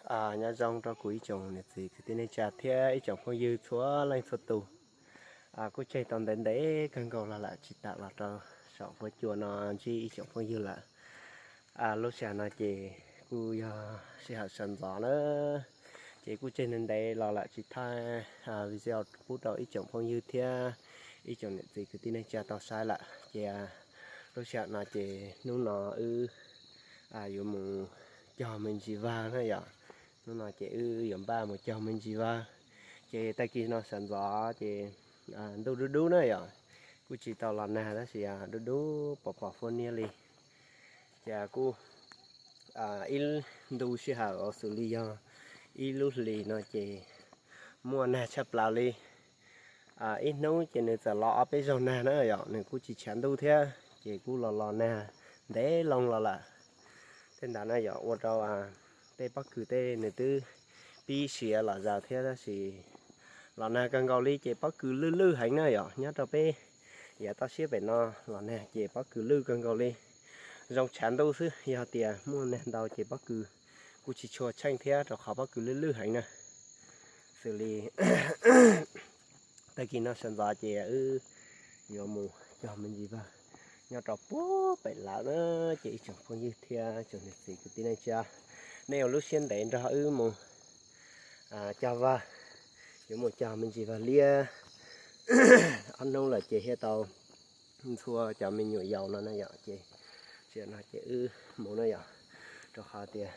Nyob zoo rau kuv ib tsoom niam txiv kwv tij neej tsa thiab ib tsoom phooj ywg txhua leej txhua tus. Kuj tseg tau ntev ntev kawg nkaus los lawm tsis tawm los rau saum huab cua no ntsib ib tsoom phooj ywg lawm. Lub sij hawm no ces kuj yog sij hawm sawv ntxov na, ces kuj tseg ntev ntev los lawm tsis thaij video pub rau ib tsoom phooj ywg thiab ib tsoom niam txiv kwv tij neej tsa tau saib lawm. Ces lub sij hawm no ces hnub no wb yuav mus cog me ntsis vawg na yom. Hnub no ces wb yuav npaj mus cog me ntsis vawg. Ces tag kis no sawv ntxov ces ntuj dub dub na yom, kuj tsis tau los nag tab sis dub dub pos pos fuab niab li. Ces kuj ib ntu sij hawm xws li yog ib lub hlis no ces muaj nag tshaj plaws li. Ib hnub ces nws txawm los ob peb zaug nag na yom, nws kuj tsis tshav ntuj thiab ces kuj los los nag ntev loo los lawm. Tej ntawd na yom ua rau tej pob kws tej nws twb pib siav los zaws thiab tab sis los nag kawg nkaus li ces pob kws lwj lwj heev na yom. Nyob rau peb yav toj siab pem no los nag ces pob kws lwj kawg nkaus li, zoo tshav ntuj xwb, yog tias muaj nag ntau ces pob kws kuj tsis tshua tsheej thiab rau qhov pob kws lwj lwj heev na. Xws li tag kis no sawv ntxov ces wb yuav mus cog me ntsis vawg nyob rau puag pem lawm na. Ces ib tsoom phooj ywg thiab tsoom niam txiv kwv tij neej tsa, nej ua lub siab ntev nrog wb mus cog vawg, yuav mus cog me ntsis vawg liab. Ob hnub lawm ces thiaj tau ntxhua cov me nyuam yaus no na yom. Ces sij hawm no ces wb mus na yom, rau qhov tias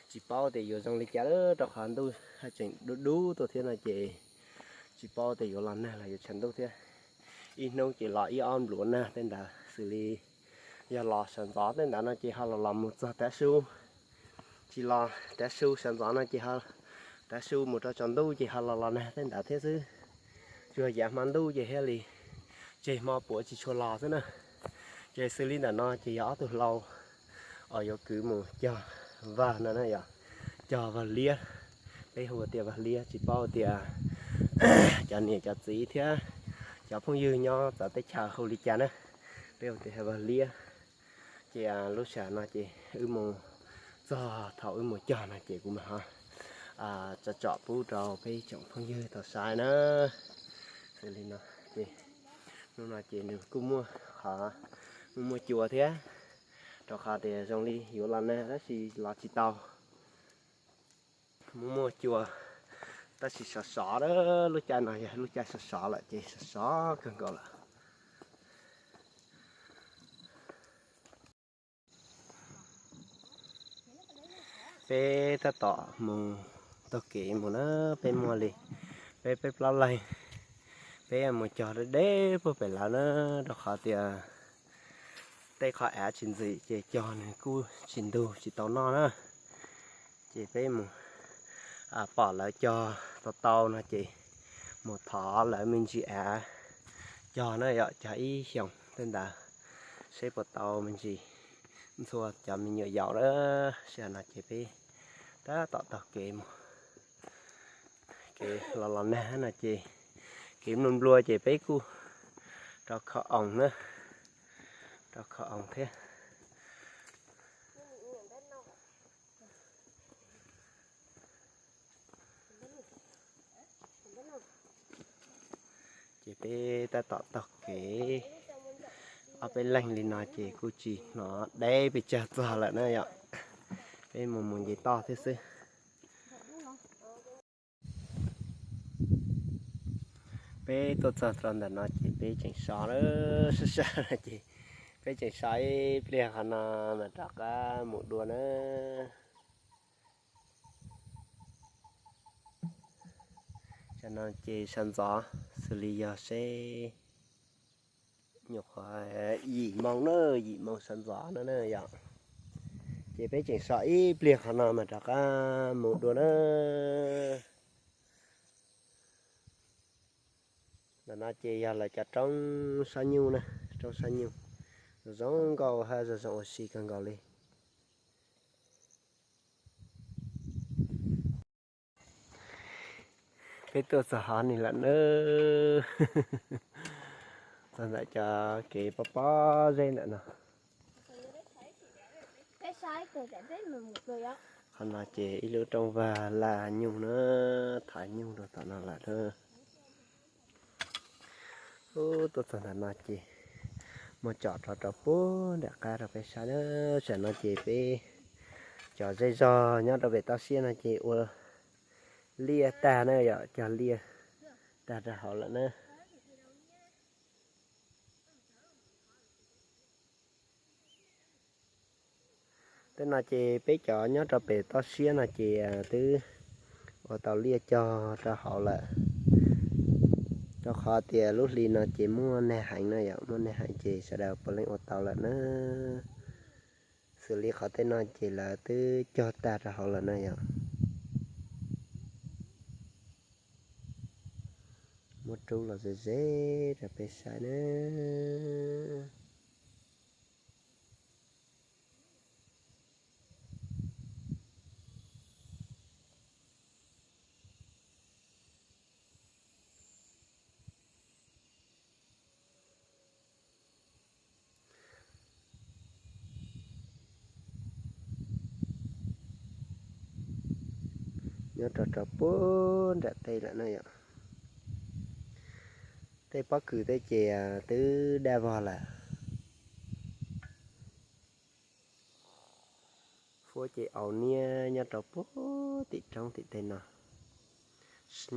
tsis paub tias yuav zoo li cas lawm rau qhov ntuj haj tseem dub dub tuaj thiab no ces tsis paub tias yuav los nag los yuav tshav ntuj thiab. Ib hnub ces los ib ob npluav nag tej ntawd xws li yog los sawv ntxov tej ntawd no ces ho los los mus txog tav su, tsis los tav su sawv ntxov no ces tav su mus rau tsaus ntuj ces ho los los nag tej ntawd thiab xwb. Tsuas yav hmo ntuj ces thiaj li tseg hmo puav tsis tshua los xwb na. Ces xws li ntawm no ces yog ob tug hlau uas yuav kwv mus cog vawg no na yom, cog vawg liab. Peb hu tias vawg liab, tsis paub tias cov niam cov txiv thiab cov phooj ywg nyob txawv teb chaws hu li cas na. Peb hu tias vawg liab. Ces lub sij hawm no ces wb mus txog, thaum wb mus cog no ces kuv mam ho tsom tsom pub rau peb tsoom phooj ywg tau saib na. Xws li no ces hnub no ces nws kuj muaj qhov muaj muaj cua thiab, rau qhov tias zoo li yuav los nag tab sis los tsis tau. Muaj muaj cua tab sis sov sov, lub caij no yog lub caij sov sov lawm ces sov sov kawg nkaus lawm. Peb tab tom mus taug kev mus na, peb muaj li peb peb plaub leeg. Peb mus cog deb deb puag pem lawv na, rau qhov tias tej qhov av tsis ntxim ces cog nws kuj tsis ntug tsis tau noj na. Ces peb mus pom lawv cog tau tau no ces mus thov lawv me ntsis av cog na yom, cog ib xyoos tej ntawd seb puas tau me ntsis ntxhua cov me nyuam yaus na. Sij hawm no ces peb tab tom taug kev mus, kev los los nag no ces kev nplua nplua ces peb kuj rau kho oos na, rau kho oos thiab. Ces peb tab tom taug kev ob peb leeg li no ces kuj tsis hnov deb pes tsawg txog lawm na yom. Peb mus mus nce toj thiab xwb. Peb tuaj txog rau ntawm no ces peb tseem so, sab sab no ces peb tseem so ib pliag qhov no mam rov qab mus dua na. Tam no ces sawv ntxov xws li yog seb nyuam qhuav yim moo na, yim moo sawv ntxov no na yom. Ces peb tseem so ib pliag qhov no mas rov qab mus dua na. Ntawm no ces yog lawv cov roob sab nyuj na, roob sab nyuj zoo nkauj hab zoo zoo ua si kawg nkaus li. Peb tuaj txog hov ni lawm na, txog ntawm cov kev pob pob zeb ntawm no. Qhov no ces ib lub rooj vag laj nyuj na, thaiv nyuj rau tom no lawm na. Ub, tuaj txog ntawm no ces muab tsom rau rau puag nram qab rau peb saib na. Tam no ces peb cov zej zog nyob rau pem toj siab no ces ua liaj tag na yom, cog liaj tag rau hauv lawm na. Tej no ces peb cov nyob rau pem toj siab no ces twb ua tau liaj cog rau hauv lawm, rau qhov tias lub hli no ces muaj nag heev na yom, muaj nag heev ces sawv daws puav leej ua tau lawm na. Xws li qhov tej no ces lawv twb cog tag rau hauv lawm na yom. Muab rub los ze ze rau peb saib na. Nyob rau rau puag nram tej lawm na yom. Tej pob kws tej ces twb daj vog lawm. Huab ces au niab nyob rau puag tim roob tim tej no.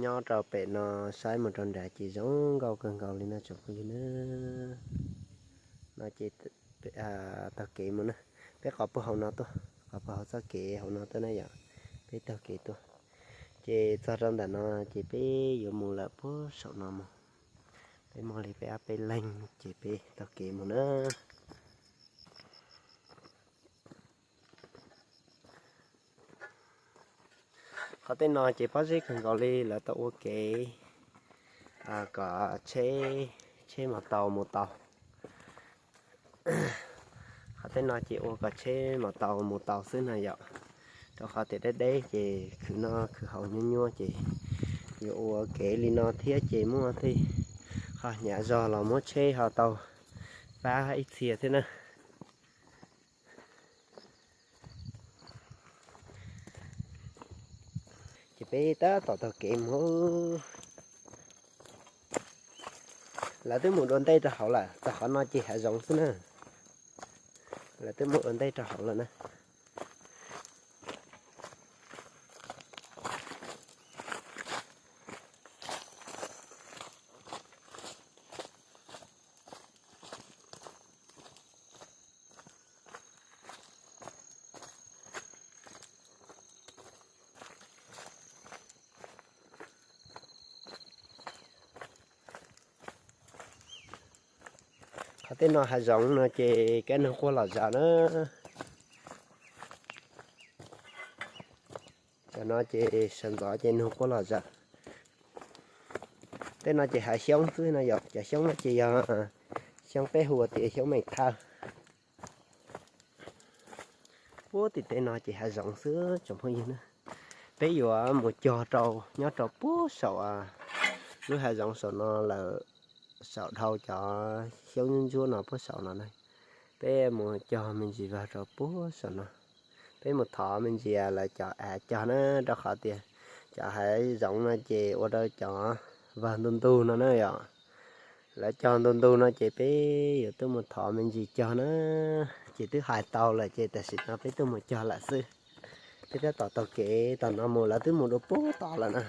Nyob rau pem no saib mus rau nrad ces zoo nkauj kawg nkaus li no tsoom phooj ywg na. No ces taug kev mus na, peb qhov puag hauv no tuaj, qhov puag hauv txoj kev hauv no tuaj na yom, peb taug kev tuaj. Ces txog rau ntawm no ces peb yuav mus lawm puag saum no mus. Peb muaj li peb ob peb leeg ces peb taug kev mus na. Qhov tej no ces pob zeb kawg nkaus li, lawv tau ua kev kom tsheb, tsheb mas tau mus tau. Qhov tej no ces ua kom tsheb mas tau mus tau xwb na yom. Rau qhov tias deb deb ces khwv noj khwv haus nyuaj nyuaj ces yuav ua kev li no thiab ces muaj tej qhov hnyav zog los muab tsheb ho tau pab ib txhia thiab na. Ces peb tab tom taug kev mus. Lawv twb mus dua ntej rau hauv lawm, txog qhov no ces hav zoov xwb na. Lawv twb mus dua ntej rau hauv lawm na. Qhov tej no hav zoov no ces kab noog quaj lom zem na. Cov no ces sawv ntxov ces noog quaj lom zem. Tej no ces hav xyoob xwb no yom, cov xyoob no ces yog xyoob peb hu tias xyoob meem thawj. Puag tim tej no ces hav zoov xwb tsoom phooj ywg na. Peb yuav mus cog rau nyob rau puag saum lub hav zoov saum no lawm, saum dhau cov xyoob ntsuab no puag saum no na. Peb mus cog me ntsis vag rau puag saum no. Peb mus thov me ntsis lawv cov av cog na, rau qhov tias cov hav zoov no ces ua rau cov vag ntu ntug no na yom. Lawv cog ntu ntug no ces peb yuav tuaj mus thov me ntsis cog na. Ces twb hais tau lawm ces tam sim no peb tuaj mus cog lawm xwb. Peb tab tom taug kev tom no mus, lawv twb mus dua puag tod lawm na.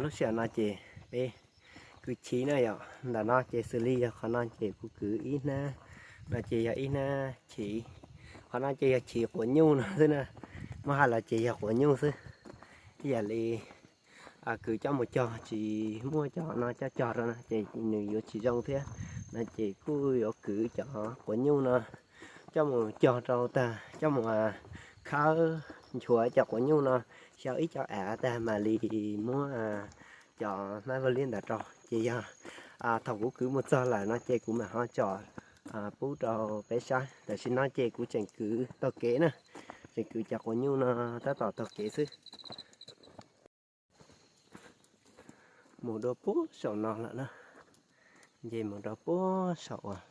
Lub sij hawm no ces peb kwv chiv na yom, ntawm no ces xws li yog qhov no ces kuv kwv ib hnab, no ces yog ib hnab chiv. Qhov no ces yog chiv quav nyuj no xwb na, muab hais los ces yog quav nyuj xwb. Ib yam li kwv coj mus cog tsis muaj cov no coj cog rau no ces nws yuav tsis zoo thiab, no ces kuj yuav kwv cov quav nyuj no coj mus cog rau tag, coj mus khawb nchuav cov quav nyuj no xyaw ib co av tag mam li muab cov hmab vaj liab ntawd rau. Ces yog thaum kuv kwv mus txog lawm no ces kuv mam ho tsom pub rau peb saib. Tam sim no ces kuv tseem kwv taug kev na, tseem kwv cov quav nyuj no tab tom taug kev xwb. Mus dua puag saum no lawm na. Nce mus rau puag saum uas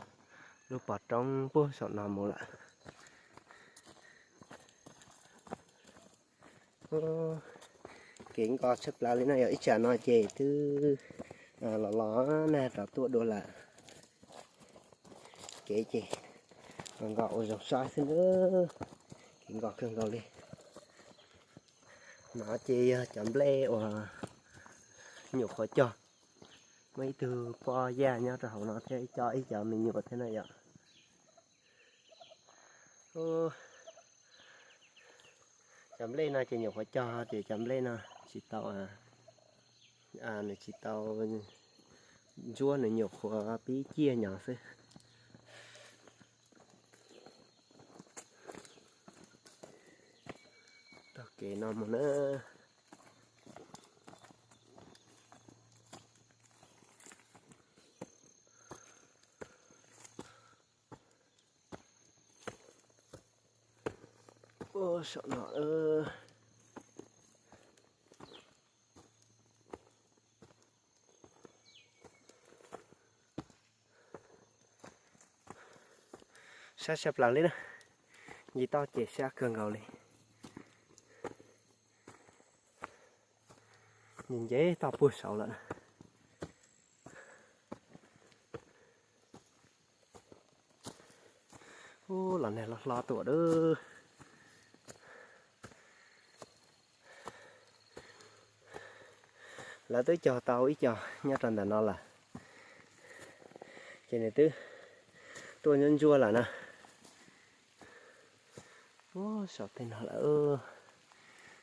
lub pov roob puag saum no mus lawm. Kev nkos tshaj plaws li no yog ib tsam no ces twb los los nag rov tuaj dua lawm. Kev ces nkos ua zoo saib xwb na. Kev nkos kawg nkaus li. No ces yog cov nplej uas nyuam qhuav cog. Muaj ib tug poj yaj nyob rau hauv no thiab coj ib cov me nyuam thiab na yom. Cov nplej no ces nyuam qhuav cog ces cov nplej no tsis tau, nws tsis tau ntsuab, nws nyuam qhuav pib ciaj nyob xwb. Taug kev no mus na. Saum no. Sab tshaj plaws li na. Nce toj ces sab kawg nkaus li. Nce nce toj puag saud lawm. Ub, los nag loj hlob tuaj dub. Lawv twb cog tau ib co nyob rau ntawm no lawm, ces nws twb tuaj ntsuab ntsuab lawm na. Ub, saum tej no lawm,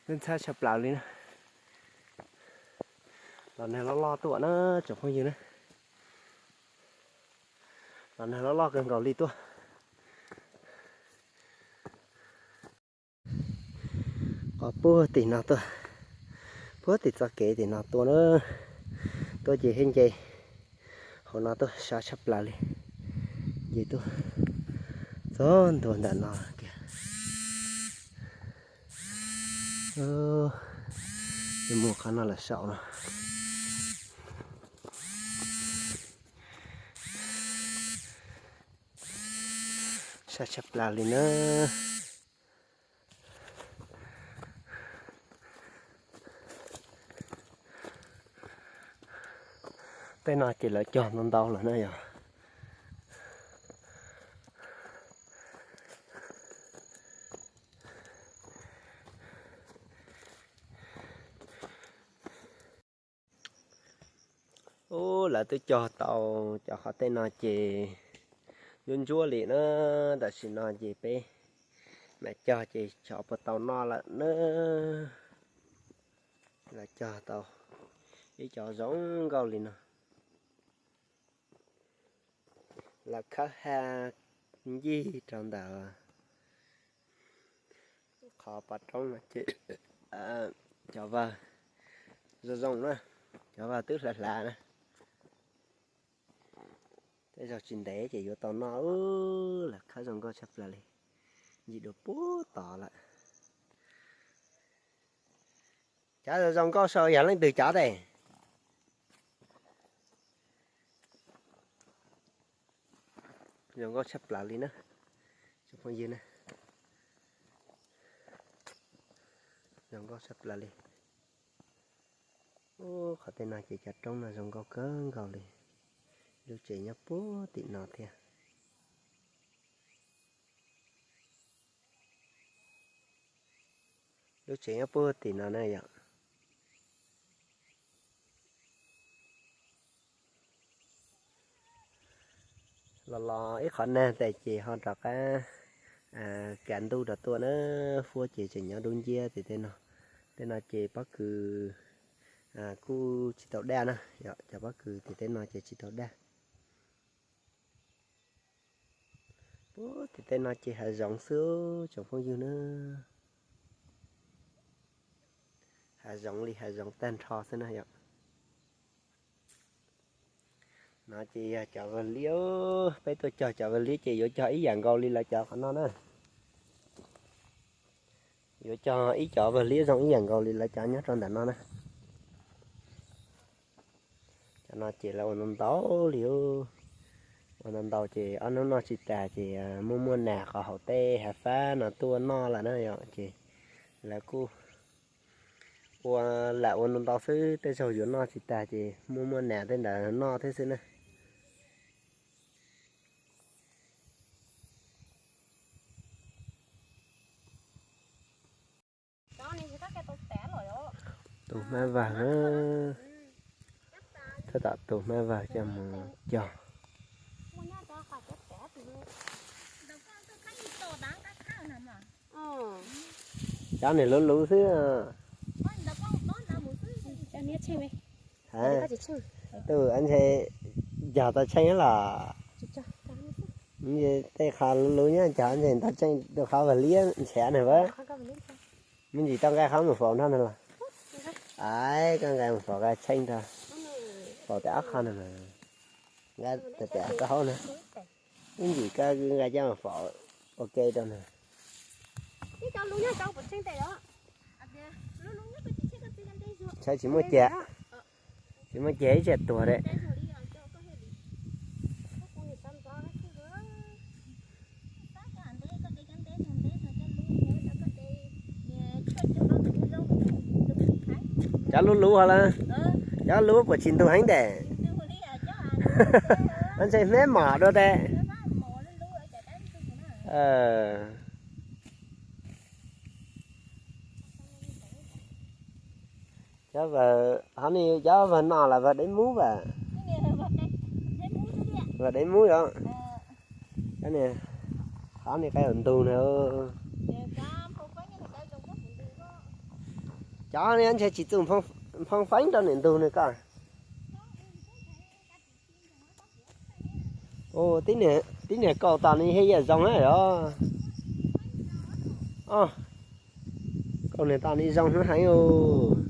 twb ntxhab tshaj plaws li na. Los nag loj loj tuaj na tsoom phooj ywg na. Los nag loj loj kawg nkaus li tuaj. Qhov puag tim no tuaj, puag tim txoj kev tim no tuaj na, tuaj ces thiaj nce hauv no tuaj sab tshaj plaws li. Nce tuaj txog ntua ntawm no kiag. Ces mus qhov no lawm saum no. Sab tshaj plaws li na. Tej no ces lawv cog ntau ntau lawm na yog. Ub, lawv twb cog tau cov qhov tej no ces ntsuab ntsuab li na, tam sim no ces peb mam cog ces xyov puas tau noj lawm na. Lawv cog tau ib co zoo nkauj li no. Lawv khawb ha ncig rau ntawm qhov pov roob no ces cov vawg zoo zoo na, cov vawg twb hlav hlav na. Tej zaum tsis ntev ces yuav tau noj. Lawv khawb zoo nkauj tshaj plaws li, ncig dua puag tod lawm. Cov zoo nkauj saum yog leej twg cov tes? Zoo nkauj tshaj plaws li na, tsoom phooj ywg na. Zoo nkauj tshaj plaws li. Ub, qhov tej no ces cov roob no zoo nkauj kawg nkaus li. Lub tsev nyob puag tim no thiab. Lub tsev nyob puag tim no na yom. Los los ib qhov nag tas ces ho rov qab kav ntuj rov tuaj na, huab ces tseem nyob dub nciab tim tej no. Tej no ces pob kws kuj tsis tau daj na, cov pob kws tim tej no ces tsis tau daj. Puag tim tej no ces hav zoov xwb tsoom phooj ywg na. Hav zoov li hav zoov tag nrho xwb na yom. No ces yog cov vawg liab, peb tuaj cog cov vawg liab ces yuav cog ib yam nkaus li lawv cov qhov no na. Yuav cog ib cov vawg liab zoo ib yam nkaus li lawv cov nyob rau ntawm no na. Cov No ces lawv ua ntau ntau li, ua ntau ntau ces ob hnub noj tsis tas ces muaj muaj nas qhov hauv tej hav fab no tuaj noj lawm na yom, ces lawv kuj ua lam ua ntau ntau xwb, tej zaug yuav noj tsis tas ces muaj muaj nas tej ntawd noj thiab xwb na. Tus hmab vag na, tab tom tus hmab vag coj mus cog. Cov niag luv luv xwb. Tus ntshe cog tau tsheej los? Tej qhov luv luv nyob cog ntshe ntau tseej tus qhov vag liab ntshav na. Me ntsis tau nqaij qhov mus faus nrho na los? Ai, koj nqaij mus faus nqaij tsheej nrho, faus tas ob qho na. Nqaij tas tas koj hauv na. Me ntsis koj nqaij coj mus faus ua ke rau na. Saib tsis muaj ceg, tsis muaj ceg ib tsam tuag lawm. Cov luv luv hos lawm, cov luv puas tsis ntug heev ntawm? Ntshe hmab mom dua tes. Cov vawg, hov ni cov vawg no los vawg dej mub vas? Vawg dej mub yom. Hov ni qaib ntug na. Cov ni ntshe tsis txuj nphoo feeb rau niam ntug na koj. Tib niag kaum tos ni thiaj yam zoo na yom. Kaum niag tos ni zoo heev os.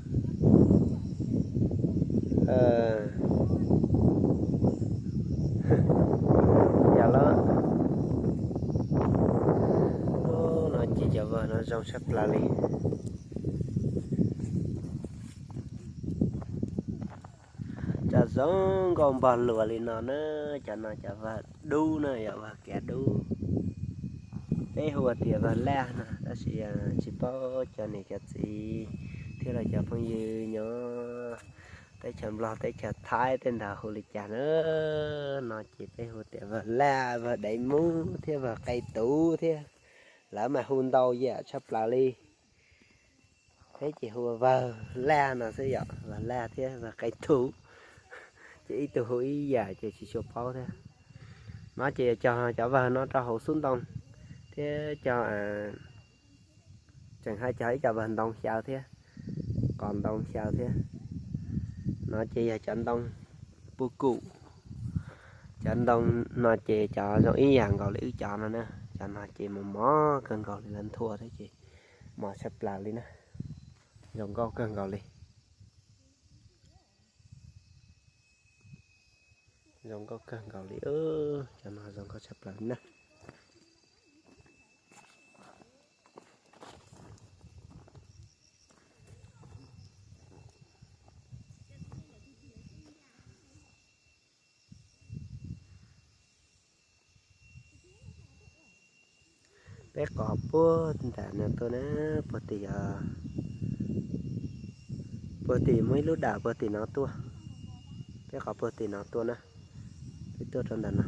Yog lawm. No ces cov vawg no zoo tshaj plaws li. Cov zoo nkauj npog luas li no na, cov no cov vawg dub na, yog vawg kav dub. Peb hu tias vawg laj no, tab sis tsis paub cov niam cov txiv thiab los cov phooj ywg nyob teb chaws Nplog teb chaws Thaib tej ntawd hu li cas na. No ces peb hu tias vawg laj, vawg dev mub thiab vawg qe tuv thiab. Lawv mas hu ntau yam tshaj plaws li. Peb ces hu vawg laj no xwb yom, vawg laj thiab vawg qe tuv. Ces ib tug hu ib yam ces tsis tshua paub thiab. No ces cog cov vawg no rau hauv xub ntoo thiab cog, tseem hais cog ib co vawg ntoo xyaw thiab, qos ntoo xyaw thiab. No ces yog cov ntoo puj kum. Cov ntoo no ces cov zoo ib yam nkaus li wb cov no na. Cov no ces mos mos kawg nkaus li, lawv nthua thiab ces mos tshaj plaws li na. Zoo nkauj kawg nkaus li. Zoo nkauj kawg nkaus li, cov no zoo nkauj tshaj plaws li na. Peb qos puag nram no tuaj na, puag tim, puag tim muaj ib lub dam puag tim no tuaj. Peb qos puag tim no tuaj na, peb tuaj rau ntawm no.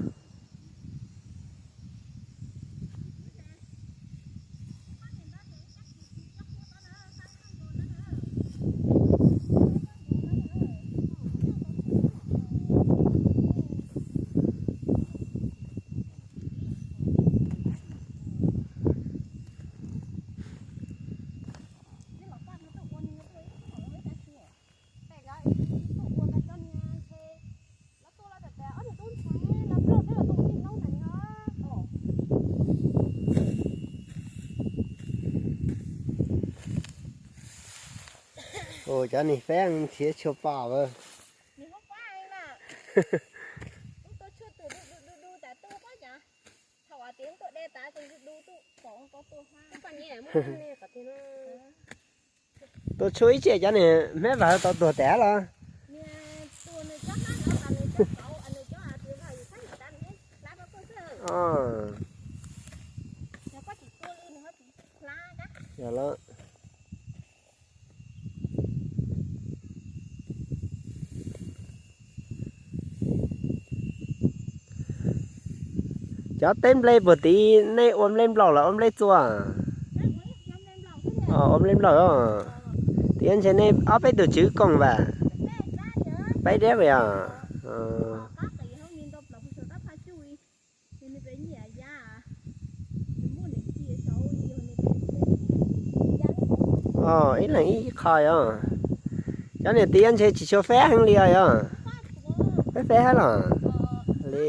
Ua cov niag fab nrhiav tshua pom a. Tuaj tshuaj ib tsam cov niag hmab vawg tau tuag tas los? Yog lawm. Cov teb nplej puag tid nej ua nplej nplaum los ua nplej txua? Ua nplej nplaum os. Tiam sis nej ob peb tus tswv koom vas? Peb diab yog. Ib leeg ib qho yog. Cov niam txiv ntshe tsis tshua fab heev li os yog. Fab fab los li.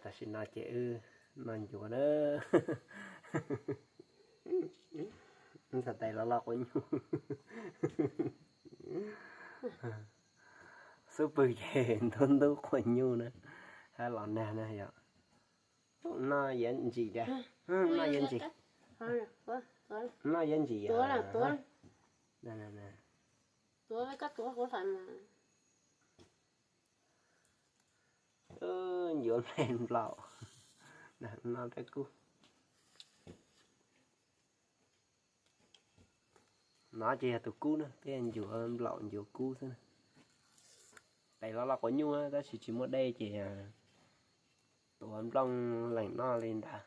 Tam sim no ces wb noj ncuav na. Ntxhais tais loj loj quav nyuj. Xub pwg ces ntub ntub quav nyuj na. Hab los nag na yog. Noj yuav ntsim tiag. Noj yuav ntsim. Noj yuav ntsim yog. Ncuav me kab tuav kuv hlais mas. Ncuav me nplaum. No peb kub. No ces yog tus kub na, peb ncuav nplaum ncuav kub xwb na. Tais loj loj quav nyuj tab sis tsis muaj dej ces tuav nplooj leem noj li ntawd.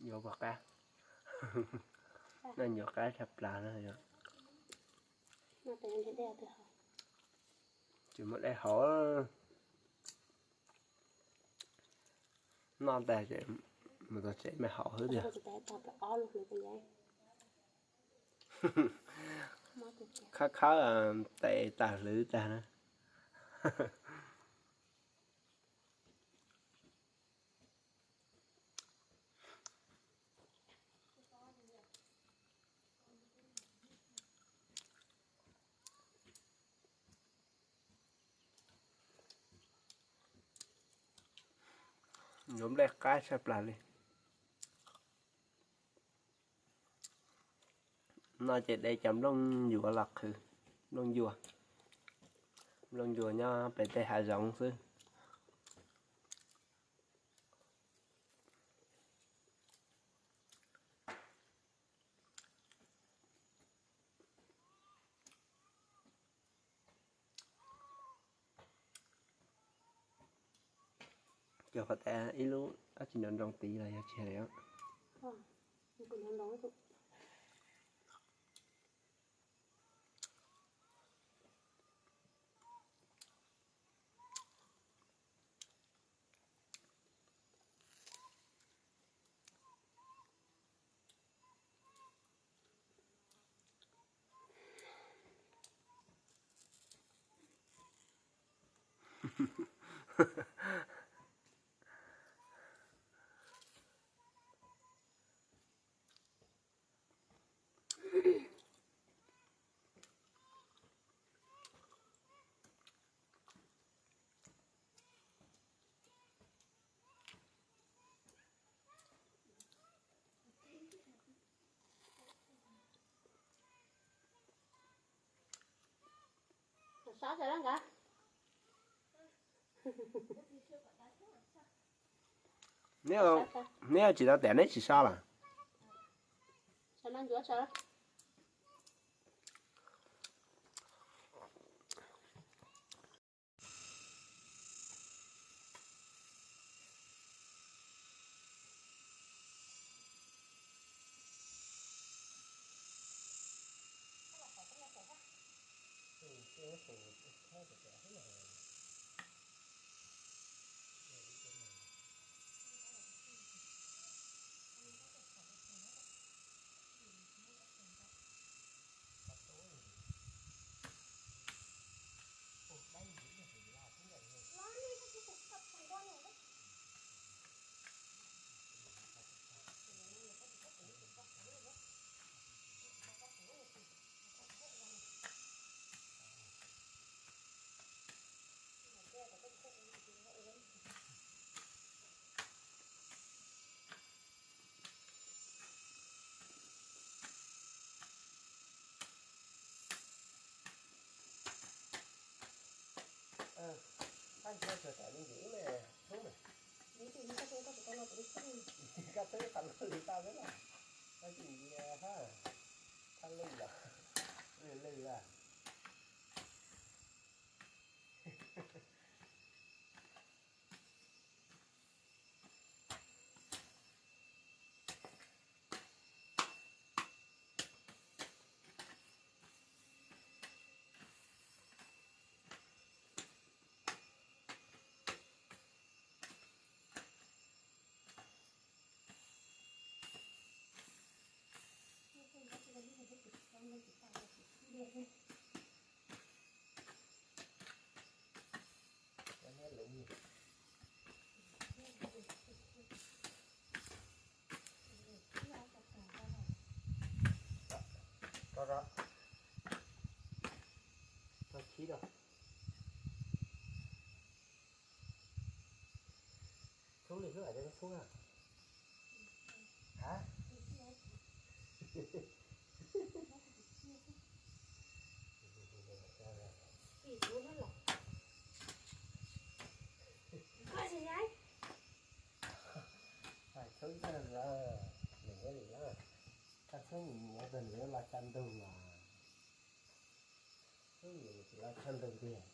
Yuav pom qab. Noj ncuav qab tshaj plaws na yog. Tsis muaj dej haus. Noj tag ces mus txog tsev mas haus xwb tiag. Khawb khawb tes tawg hlwv tag na. Yuav nplej qab tshaj plaws li. No ces de cov nplooj ncuav los qhwv, nplooj ncua, nplooj ncua nyob pem tej hav zoov xwb. Cog qhov tas ib lub dab tsi nroo nroo tid los yog tsis hais. Neb, neb tsis tau tas neb tsis so los? Noj tsuag tam me ntsis ib me tshoob na. Koj txhub qhov lub li tau xwb los, koj tsis ntsia hab, thaj lwj los, lwj lwj a. Rau, rau, rau khib rau. Txhub li hlub ais rau txhub na. Ha? Txhub tag lawm, nws li lawm. Koj txhub mus ua tag lawm los tsa ntug los. Txhub mus tsis los tsa ntug tiag.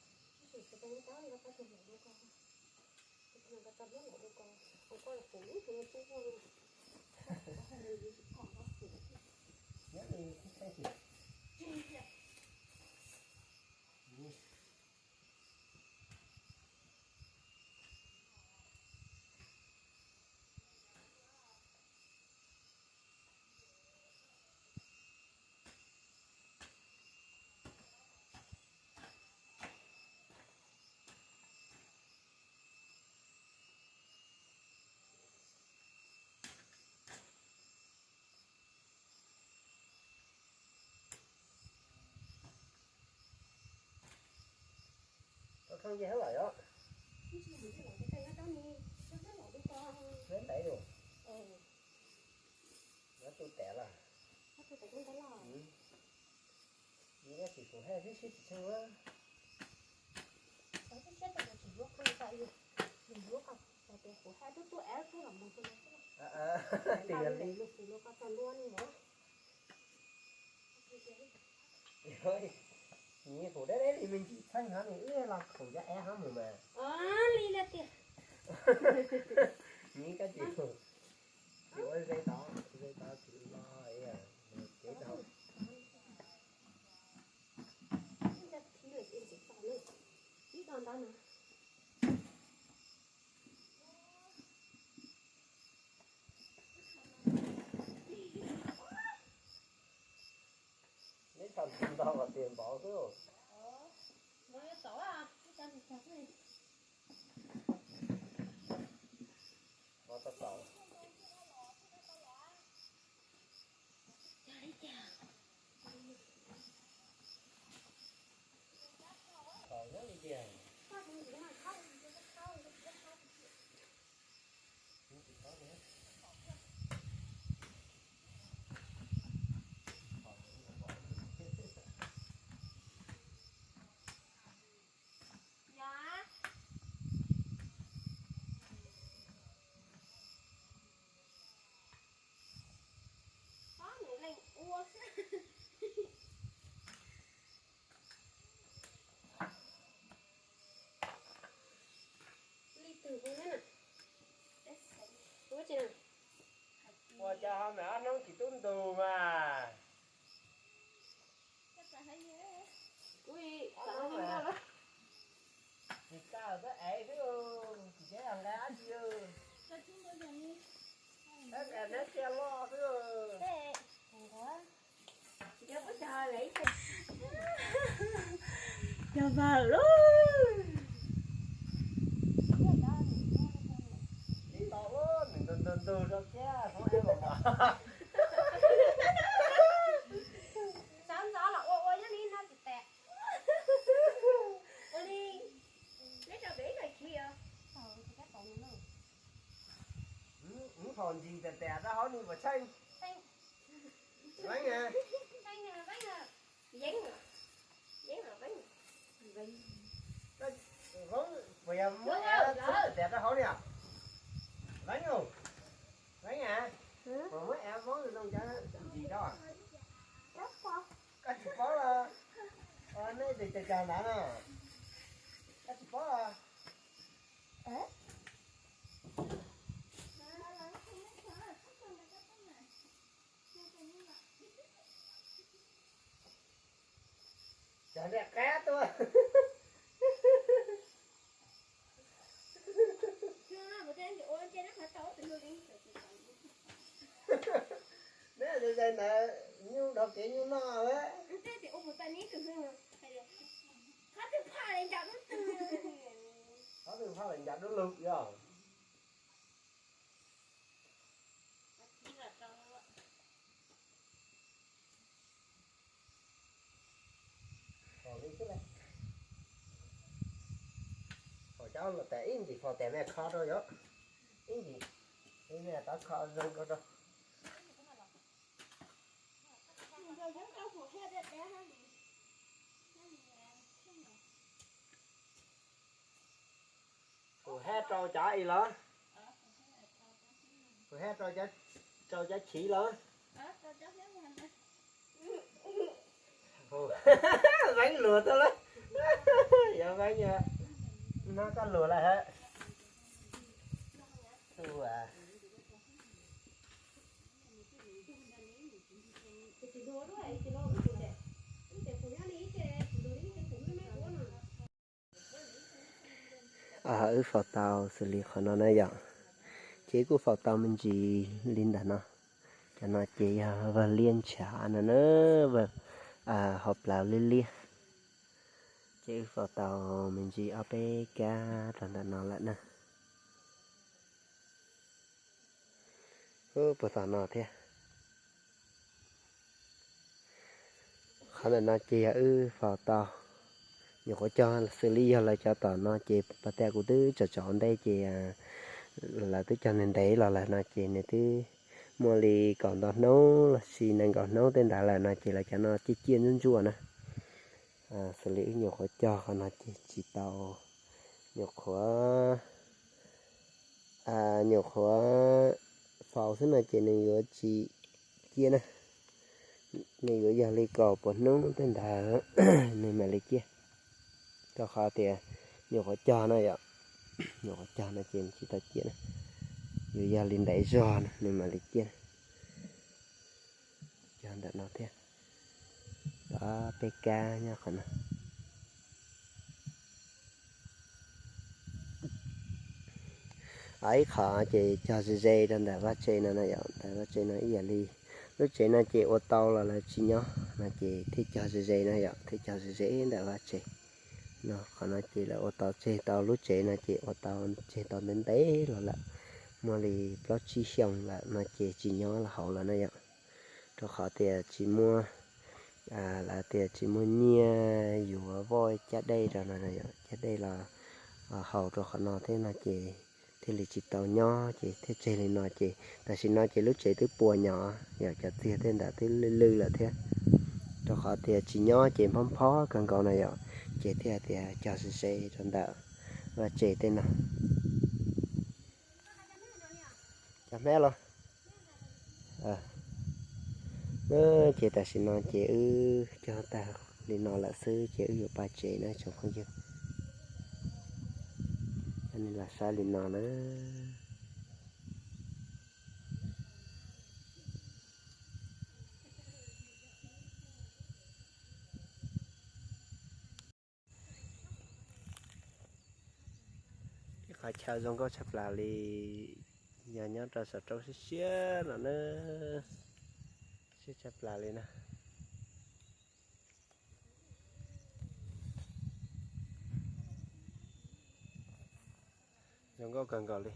Nyob li tib saib xwb. Koj kheej ces hab lawm yom. Nyob ntawd yom. Nyob tu tes los. Nyob tu tes ntawd los. Nyob tsis kuv haj sib sib tsis tsheej a. Nws yuav qhov tias kuv haj tub tub ev tub los mus tus no xwb. Tig yog li lus xwm no koj txog ntua ni mus. Nyiv kuv deb deb li me ntsis txheej hov nws wb los khoom cov ev hov mus mas. Li na tiag. Nyiv koj tsis, tsis ua ze tod, ze tod tsis los, kev tau. Ib tog ntawd na. Neb txhom ntau los tias npauv xwb. Npauv tau tau. Thaum nyob li tiag. Ob nws leej ua xwb. Li twg hu na? Ua cas ho mam ob hnub tsis tub ntug mas? Tsis kaj tab ev xwb, tsis teb nqa dab tsi. Tab nqa neb tia loj xwb. Cov pab xyov lawm. Cov pab lawm. Tib tau ua nws ntug ntug ntug rau kiag hlob ev los mas. Sawv ntxov los ua ua nyob li no tsis tas. Ua li, neb rau pem ib tag kis os. Ub, thaum ntsis tas tas rau hauv nws puas tsheej? Yeeb, yeeb, yeeb. Hlob, Puas yog muab av txhawb tias rau hauv li os? Leeb, Leeb a, puas muab av voob zoo cov ntsis rau? Koj tsis paub los? Nej tus cag cag ntawd no, koj tsis paub los? Cov niag qab tuaj. Neb tus zais ntawd nyuj dhau kev nyuj noj lawm. Qhov twg phaj lawm ncav dub lug yog. Faus cov luam tas ib ntsis faus tas me kho rau yom. Ib ntsis me tov kho zoo rau rau. Tus hab rau cov ib los? Tus hab rau cov chiv los? Veeb luag tau lawm. Yog Veeb, no koj luag lawm hab. Wb faus tau xws li qhov no na yom, ces wb kuj faus tau me ntsis li ntawm no. Cov no ces yog vawg liab ntshav no na, vawg hauv plawv liab liab. Ces wb faus tau me ntsis ob peb kab rau ntawm no lawm na. Puag tom no thiab. Qhov ntawm no ces yog wb faus tau. Nyuam qhuav cog xws li yog lawv cov tom no ces pas tas kuv twb tsom tsom ua ntej ces lawv twb cog ntev ntev los lawm no ces nws twb muaj li kaum ntau hnub los sis nees nkaum hnub tej ntawd lawm no ces lawv cov no ciaj ciaj ntsuaj ntsuaj na. Xws li wb nyuam qhuav cog qhov no ces tsis tau, nyuam qhuav, nyuam qhuav faus xwb no ces nws yuav tsis ciaj na. Nws yuav yog li kaum pua hnub tej ntawd nws mam li ciaj. Rau qhov tias nyuam qhuav cog no yom, nyuam qhuav cog no ces tsis tau ciaj na. Yuav yog li ntev zog nws mam li ciaj. Cog ntawm no thiab. Ob peb kab nyob qhov no. Ib qho ces cog ze ze rau ntawm vaj tsev no na yom, ntawm vaj tsev no ib yam li lub tsev no ces ua tau los lawv tsis nyob no ces thiaj cog ze ze na yom, thiaj cog ze ze ntawm vaj tsev no. Qhov no ces lawv ua tau tseg tau lub tsev no ces ua tau tseg tau ntev ntev los lawm, muaj li plaub tsib xyoos lawm no ces tsis nyob los hauv lawm na yom. Rau qhov tias tsis muaj, lawv tias tsis muaj nyiaj yuav voj caj dej rau no, caj dej los haus rau qhov no thiab no ces thiaj li tsis tau nyob ces thiaj tseg li no ces tam sim no ces lub tsev twb puas nyom, yog cov txiag tej ntawd twb lwj lwj lawm thiab. Rau qhov tias tsis nyob ces nphob nphob kawg nkaus no yom, ces thiaj tias cog ze ze rau ntawm vaj tsev tej no. Cov hmab los. Ces tam sim no ces wb cog tag li no lawm xwb ces wb yuav pab tsev na tsoom phooj ywg. Coj nej los saib li no na. Ib qhov chaw zoo nkauj tshaj plaws li, yog nyob rau saum roob siab siab no na, siab tshaj plaws li na. Zoo nkauj kawg nkaus li.